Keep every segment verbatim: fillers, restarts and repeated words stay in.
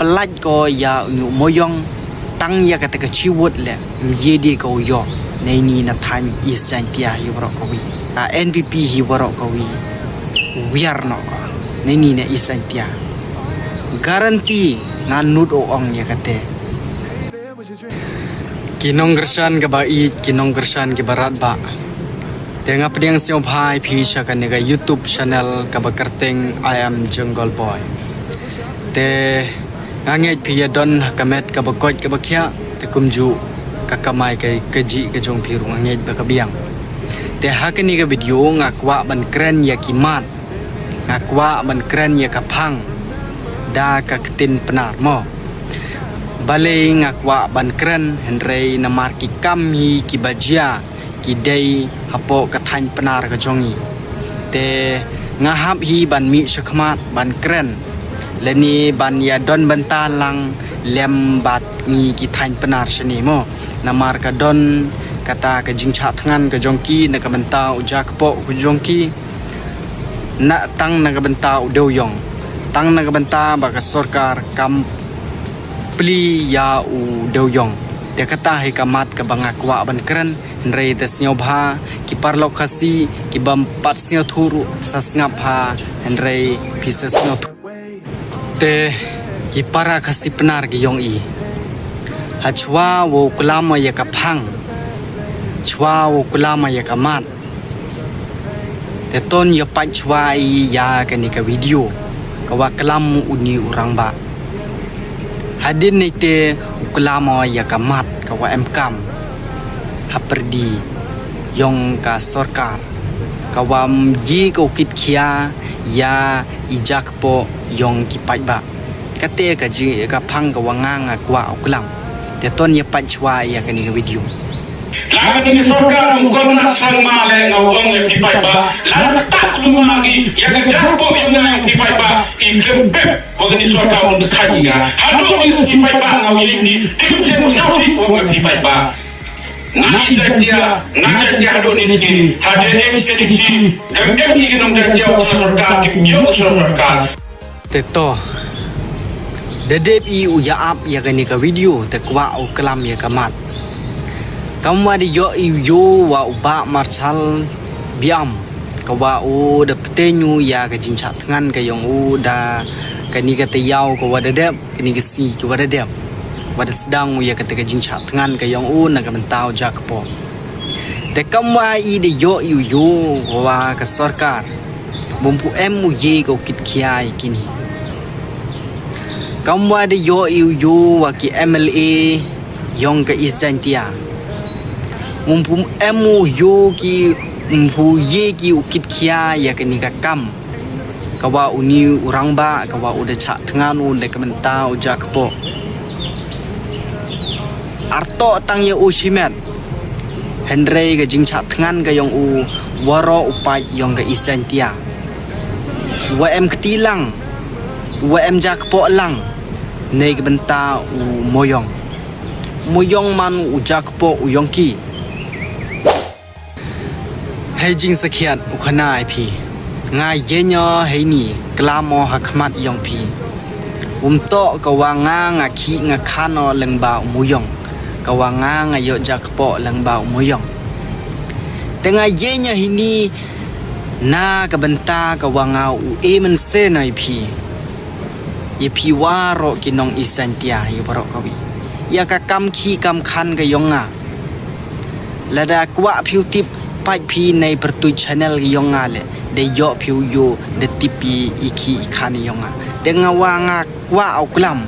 Lait ko ïa u Moyong, tang ïa kata ka chiwut leh, ym ye de ko ïoh, neini na thaiñ East Jaintia hi baroh kawi. Ka N P P hi baroh kawi, wiar noh ko, neini na East Jaintia. Guarantee nga nud o ong ïa kata. Ki nongkyrshan kiba ïeit, ki nongkyrshan kiba radbah. Te nga pdiang sngewbha ïa phi sha kane ka YouTube channel kaba kyrteng I Am Jungle Boy. Te nga ngeit phi ïa don ha ka met kaba koit kaba khiah, te kumjuh ka kamai ka kajih ka jong phi ruh nga ngeit ba ka biang. Te ha kane ka video nga kwah ban kren ïa ki mat, nga kwah ban kren ïa ka phang da ka ktien Pnar mo. Balei nga kwah ban kren, hynrei namar ki kam hi kiba jia ki dei hapoh ka thaiñ Pnar ka jong ngi. Te nga hap hi ban mih shakhmat ban kren, lane ban ïa don bynta lang lem bad ngi ki thaiñ Pnar shane mo. Namar ka don kata ka jingshah thngan ka jong ki na ka bynta u jakpoh ka jong ki. Na tang na ka bynta u dewïong, tang na ka bynta ba ka sorkar kam plie ïa u dewïong. Te kata hi ka mat kaba nga kwah ban kren, hynrei te sngewbha ki paralok Khasi, ki bym pat sngewthuh ruh sa sngap bha, hynrei phi sa sngewthuh. Te ki para Khasi Pnar ki ïong i, ha shuwa wow klam ïa ka phang, shuwa wow klam ïa ka mat, te to ïa peit shuwa i ïa kane ka video ka wa klam uni u rangbah. Hadien nai te u klam ïa ka mat ka wa em kam ha pyrdi ïong ka sorkar, ka wa ym ye ka u kit khia ïa i jakpoh ïong ki paidbah. Kata ka jing ka phang ka wa nga nga kwah u klam. Te to ïa peit shuwa ïa kane ka video. La ka ni sorkar ym kon na sang ma le nga ong ïa ki paidbah. La ka tak lu ma ngi ïa ka jakpoh ïong nga ïa ki paidbah. Ki klem pep wa ka ni sorkar ym ka khaji nga. Haduh ni ki paidbah nga ïa ni. Dim jeng nga si wa ki paidbah. Nga i Jaiñtia, nga Jaiñtia haduh ni ki. Haduh ni ki ki. Dem em ni ki nong Jaiñtia wa sorkar ki ïong sorkar. Te to, da dep i u ïa ap ïa kane ka video te kwah u klam ïa ka mat. Kam wa da ïoh i u ïoh wa u Bah Marshal Biam, ka wa u da pteng u ïa ka jingshah thngan ka ïong u da kane ka taïaw ka wa da dep, kane ka sngi ka wa da dep. Wa da sdang u ïa kata ka jingshah thngan ka ïong u na ka bynta u jakpoh. Te kam wa i da ïoh i u ïoh wa ka sorkar. Bym pu em u ye ka u kit khia ïa kini. Kam wa da ïoh i u ïoh wa ki M L A ïong ka East Jaiñtia. Bym pu em u ïoh ki, bym pu ye ki u kit khia ïa kani ka kam. Ka wa uni u rangbah, ka wa u da shah thngan u da ka bynta u jakpoh. Arto tang ïa u shimet. Hynrei ka jingshah thngan ka ïong u waroh u paid ïong ka East Jaiñtia. Wa em kti lang, wa em jakpoh lang, nei ka bynta u Moyong. Moyong man u jakpoh u ïong ki. Hei jingsakhiat u khana ai phi. Nga ïeng o hei ni klam o ha khmat ïong phi. Um toh ka wa nga nga khih nga khan o leng ba u Moyong. Ka wa nga nga ïoh jakpoh leng ba u Moyong. Te nga ïeng o hei ni na ka bynta ka wa nga u e mynsiem ai phi. Ïa phi waroh ki nong East Jaiñtia ïa waroh kawi. Ïa ka kam khih kam khan ka ïong nga. Lada kwah phi u tip peit phi nei pyrtuit channel ka ïong nga le. Da ïoh phi u ïoh da tip i i khih i khan ïong nga. Te nga wa nga kwah u klam.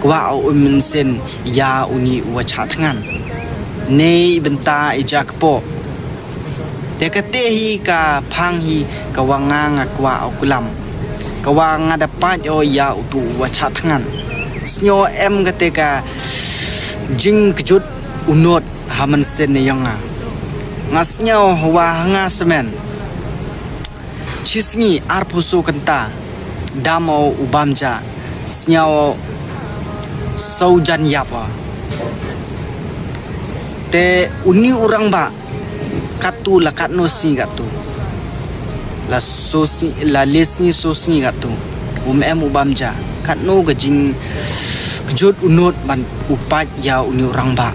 Kwah u mynsiem ïa uni u wa shah thngan. Nei bynta i jakpoh. Te kata hi ka phang hi ka wa nga nga kwah u klam. Ka wa nga da peit o ïa utu u wa shah thngan. Sngew em kata ka jingkjut u not ha mynsiem ne ïong nga. Nga sngew wa nga semen. Shi sngi arphew so kynta. Dam o u bam ja. Sngew o shu jan ïap o. Te uni u rangbah. Katto la katno sngi katto. La so sngi, la le sngi so sngi katto. Um em u bam ja. Katno ka jing Kjut u nud ban u pait ïa u ni u rangbah.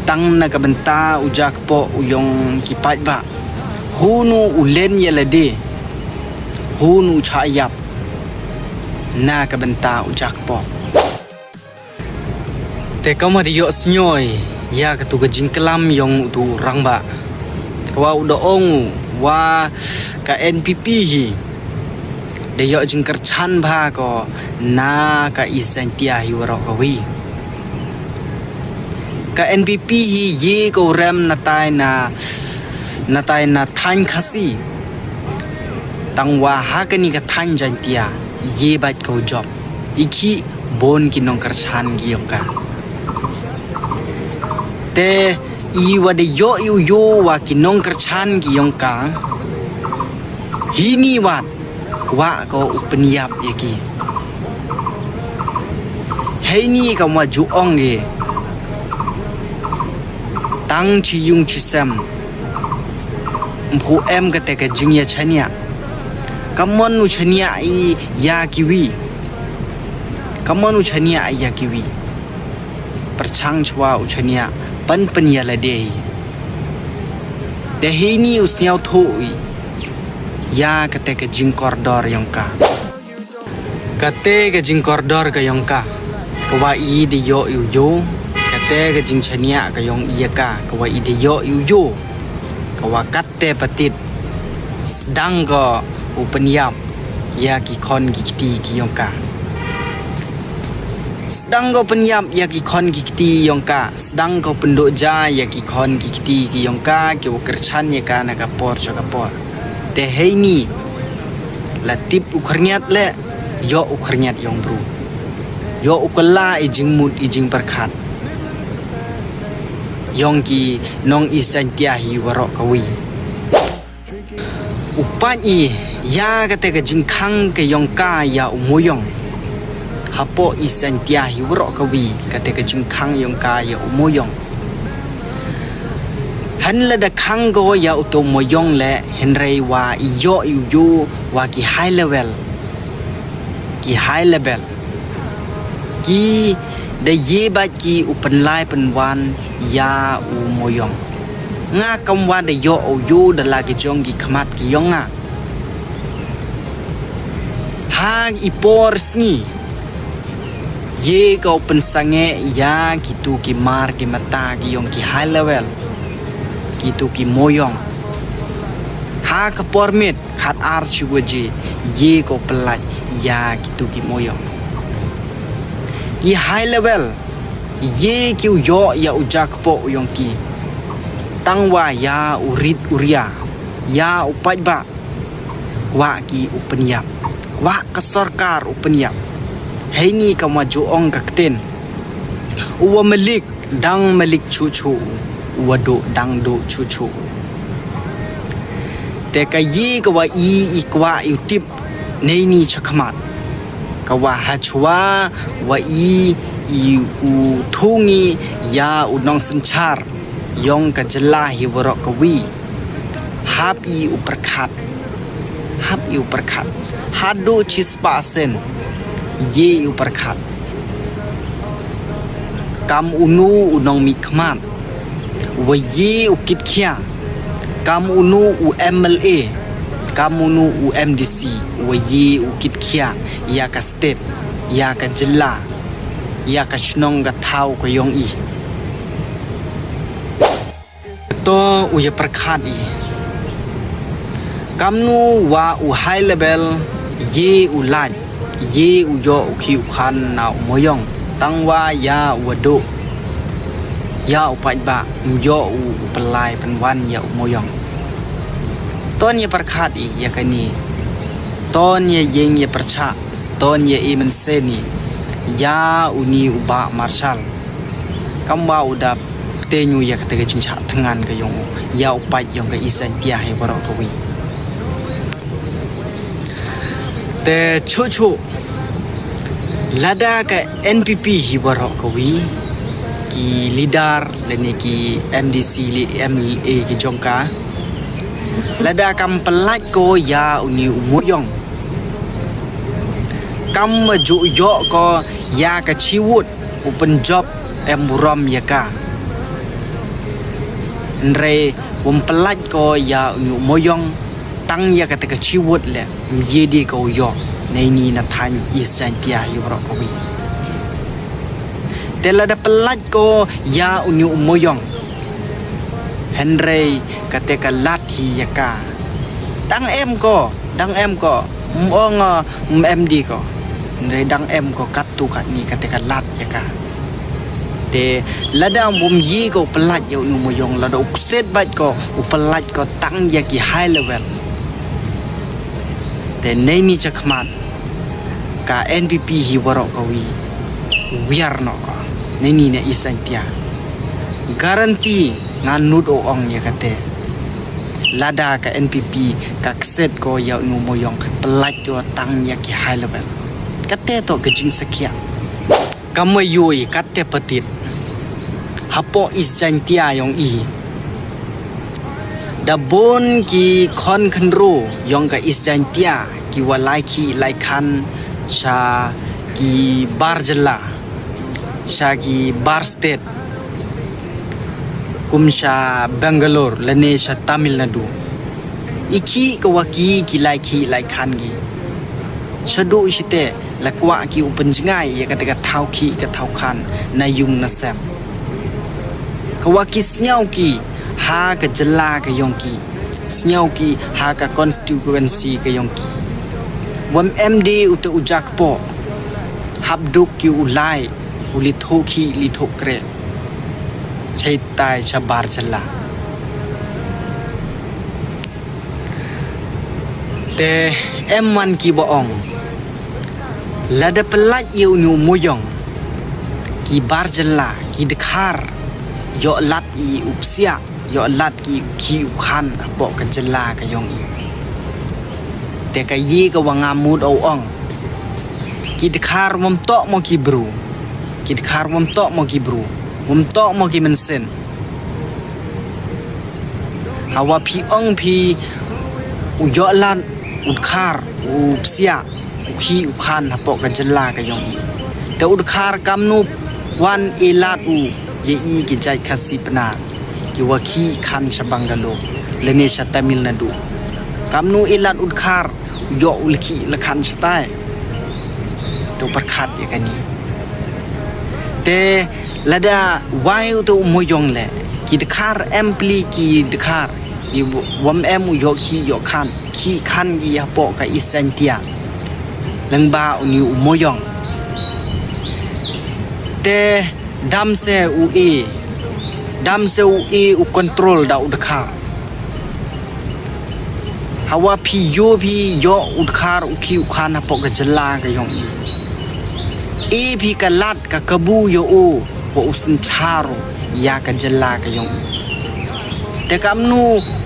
Tang na ka bynta u ja kpoh u yong ki paidbah. Hunu u len ïa lade. Hunu u chah ïap. Na ka bynta u ja kpoh. Te ka ma da ïoh sñioi ïa ka tu ka jingklam yong u tu u rangbah. Ka wa u da ong u wa ka N P P hi. Da ïoh jingkyrchan bha ko na ka East Jaintia hi waroh ka wi. Ka N P P hi ye ko rem na tai na na tai na thain Khasi. Tang wa ha ka ni ka thain Jaintia ye bait ko jop. I khi bon ki nongkyrchan ki yong ka. Te i wa da ïoh i u yo wa ki nongkyrchan ki yong ka. Hi ni wat kwah ko u pynïap ïa ki. Hei ni ka ma ju ong ge. Tang chi yung chi sem. Mphu em ka te ka jing ïa chania. Ka mon u chania i ïa ki wi. Ka mon u chania i ïa ki wi. Pyrchang chwa u chania pan pan ïa lade. Te hei ni u sñiaw thu i. Ïa ka te ka jingkordor yong ka. Ka te ka jingkordor ka yong ka. Ka wa i da ïoh i u yo. Ka te ka jingchania ka yong i ïa ka. Ka wa i da ïoh i u yo. Ka wa kat te patit. Sdang ko u pynïap ïa ki khon ki kti ki yong ka. Sdang ko pynïap ïa ki khon ki kti yong ka. Sdang ko pynduh ja ïa ki khon ki kti ki yong ka ki wa kyrchan ïa ka na ka por cha ka por. Te hei ni la tip u khyrngiat le ïoh u khyrngiat yong bru. Ïoh u kylla i jingmut i jingpyrkhat. Yong ki nong East Jaintia hi waroh ka wi. U pait i ïa ka te ka jingkhang ka yong ka ïa u moyong. Hapoh East Jaintia hi waroh ka wi ka te ka jingkhang yong ka ïa u moyong. Han la da khang ko ïa u to moyong le hynrei wa i ïoh i u yo wa ki high level. Ki high level. Ki da ye bait ki u pynlai pynwan ïa u moyong. Nga kam wa da ïoh u yo da la ki jong ki khmat ki yong nga. Ha i por sngi. Ye ka u pynsange ïa ki tu ki mar ki mata ki yong ki high level. Ki tu ki moyong. Ha ka por mit khat ar chi waje ye ko pynlait ïa ki tu ki moyong. Ki high level ye ki u ïoh ïa u ja kpoh u yong ki. Tang wa ïa u rit u ria ïa u paidbah. Kwah ki u pynïap. Kwah ka sorkar u pynïap. Hei ni ka ma ju ong ka ktien. U wa malik dang malik chu chu. U wa duh dang duh chu chu. Te ka yi ka wa i i kwah i u tip nei ni chakhmat. Ka wa ha chwa wa i i u thungi ïa u nongsynchar. Yong ka jylla hi waroh ka wi. Hap i u pyrkhat. Hap i u pyrkhat. Haduh chi spah sen. Ye i u pyrkhat. Kam unu u nongmihkhmat. Wa ye u kitkhia. Kam unu u M L A. Kam unu u M D C. Wa ye u kitkhia. Ïa ka state. Ïa ka jylla. Ïa ka shnong ka thaw ka yong i. To u ïa pyrkhat i. Kamnu wa u high level ye u lait ye u ïoh u khi u khan na u moyong tang wa ïa u wa duh ïa u paidbah ym ïoh u u pynlai pynwan ïa u moyong. Ton ïa pyrkhat i ïa kani. Ton ïa ïeng ïa pyrchah. Ton ïa i mynsiem i ïa uni u bah Marshal. Kam wa u dap te nyu ïa kata ka jingshah thngan ka yong u ïa u pait yong ka East Jaintia hi baroh ka wi. Te chuh chuh lada ka N P P hi baroh ka wi ki leader lane ki M D C le M L A ki jong ka. Lada kam pynlait ko ïa uni u moyong. Kam ma ju ïoh ko ïa ka chiwut u pynjop em burom ïa ka. Hynrei wam pyllait ko ïa u ñu moyong tang ïa kata ka chiwut le mjidi ko ïoh nei ni na thaiñ East Jaintia hi baroh kawi. Te lada pyllait ko ïa u ñu moyong. Hynrei kata ka lad hi ïa ka. Dang em ko, dang em ko. Mong mem di ko. Hynrei dang em ko kat tu kat ni kata ka lad ïa ka. Te lada wam ji ko u pyllait ïa u ñu moyong lada u kset bait ko u pyllait ko tang ïa ki high level. Te nei ni chakhmat ka N P P hi baroh kawi. Wiar no ko. Nei ni na East Jaintia. Guarantee ngan nud o ong ïa kata. Lada ka N P P ka kset ko ïa u ñu moyong pyllait ko tang ïa ki high level. Kata to ka jingsakhiat. Kam ma ïoh i kata patit. Hapoh East Jaintia ïong i. Da bun ki khon khynru ïong ka East Jaintia ki wa lai ki lai khan sha ki bar jylla. Sha ki bar state. Kum sha Bangalore lane sha Tamil Nadu. I ki ka wa ki ki lai ki lai khan ki. Sha du shite la kwah ki u pynjngai ïa kata ka thaw ki ka thaw khan na yung na sem. Ka wa ki sngew ki ha ka jylla ka ïong ki. Sngew ki ha ka constituency ka ïong ki. Wam em di u te u jak po. Hap duk ki u lai u li tho ki li tho kre. Chai tai sha bar jylla. Te em wan ki ba ong. Lada pyllait ïa u ñu moyong. Ki bar jylla ki dkhar. Ïoh lad i u psiah. Ïoh lad ki u ki u khan hapoh ka jylla ka ïong i. Te ka yi ka wa nga mut o ong. Ki dkhar wam tok mo ki bru. Ki dkhar wam tok mo ki bru. Wam tok mo ki mynsin. Hawa phi ong phi u ïoh lad u dkhar u psiah u ki u khan hapoh ka jylla ka ïong i. Te u dkhar kamnu wan i lad u ïa i ki jait Khasi Pnar. Ki wa ki khan sha Bangalore lane sha Tamil Nadu. Kamnu i lad u dkhar ïoh u lki la khan shatai. To pyrkhat ïa kani. Te lada wai u te u moyong le ki dkhar em pli ki dkhar ki wam em u ïoh ki ïoh khan ki khan ki hapoh ka East Jaintia. Leng ba u ni u moyong. Te dam se u e dam se u e u control da u dkhar. Hawa phi ïoh phi ïoh u dkhar u ki u khan hapoh ka jylla ka ïong i. E phi ka lad ka kabu ïoh u wa u synchar ïa ka jylla ka ïong i. Te kamnu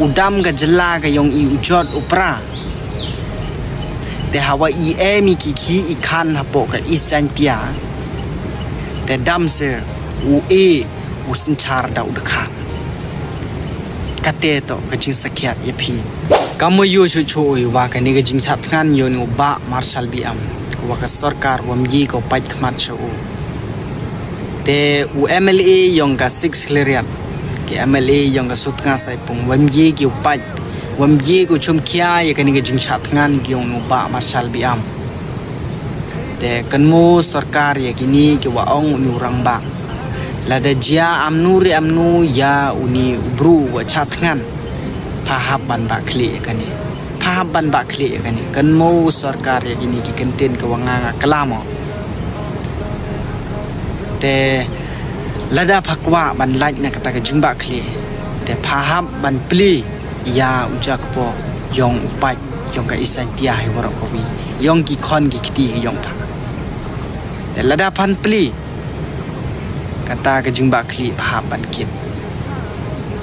u dam ka jylla ka ïong i u jot u pra. Te hawa i em i ki ki i khan hapoh ka East Jaintia. Te dam se u e u synchar da u dkhar. Kate to ka jingsakhiat ïa phi. Ka mo yu chu chu ui wa kane ka jingchat thngan ïa u ni u Bah Marshal Biam. Wa ka sorkar wam yi ka pait khmat sha u. Te u M L A ïong ka Six Khliehriat. Ki M L A ïong ka Sutnga Saipung wam yi ki u pait. Wam yi ka chum khia ïa kane ka jingchat thngan ïa u ni u Bah Marshal Biam. Te kan mo sorkar ïa kini ki wa ong u ni u rangbah. Lada jia amnu ri amnu ïa u ni u bru wa chat thngan. Pha hap ban ba khlieh ïa kani. Pha hap ban ba khlieh ïa kani. Kan mo sorkar ïa kini ki kyntin ka wa nga nga klam o. Te lada pha kwah ban lait na kata ka jingbah khlieh. Te pha hap ban pli ïa u jakpo ïong u pait ïong ka East Jaintia hi waroh kawi. Ïong ki khon ki kti ki ïong pha. Te lada phan pli kata ka jingbah khlieh pha hap ban kit.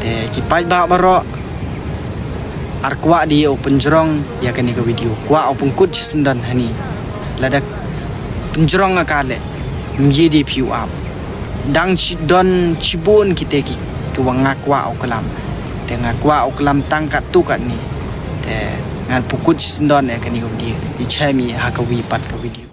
Te ki paidbah baroh ar kwah di u pynjrong ïa kane ka video. Kwah u pynkut shi syndon hani. Lada pynjrong aka le mji di phi u ap. Dang shi don shibun kite ki ki wa nga kwah u klam. Te nga kwah u klam tang kat tu kat ni. Te ngan pynkut shi syndon ïa kane ka video. I chem i ha kawi pat ka video.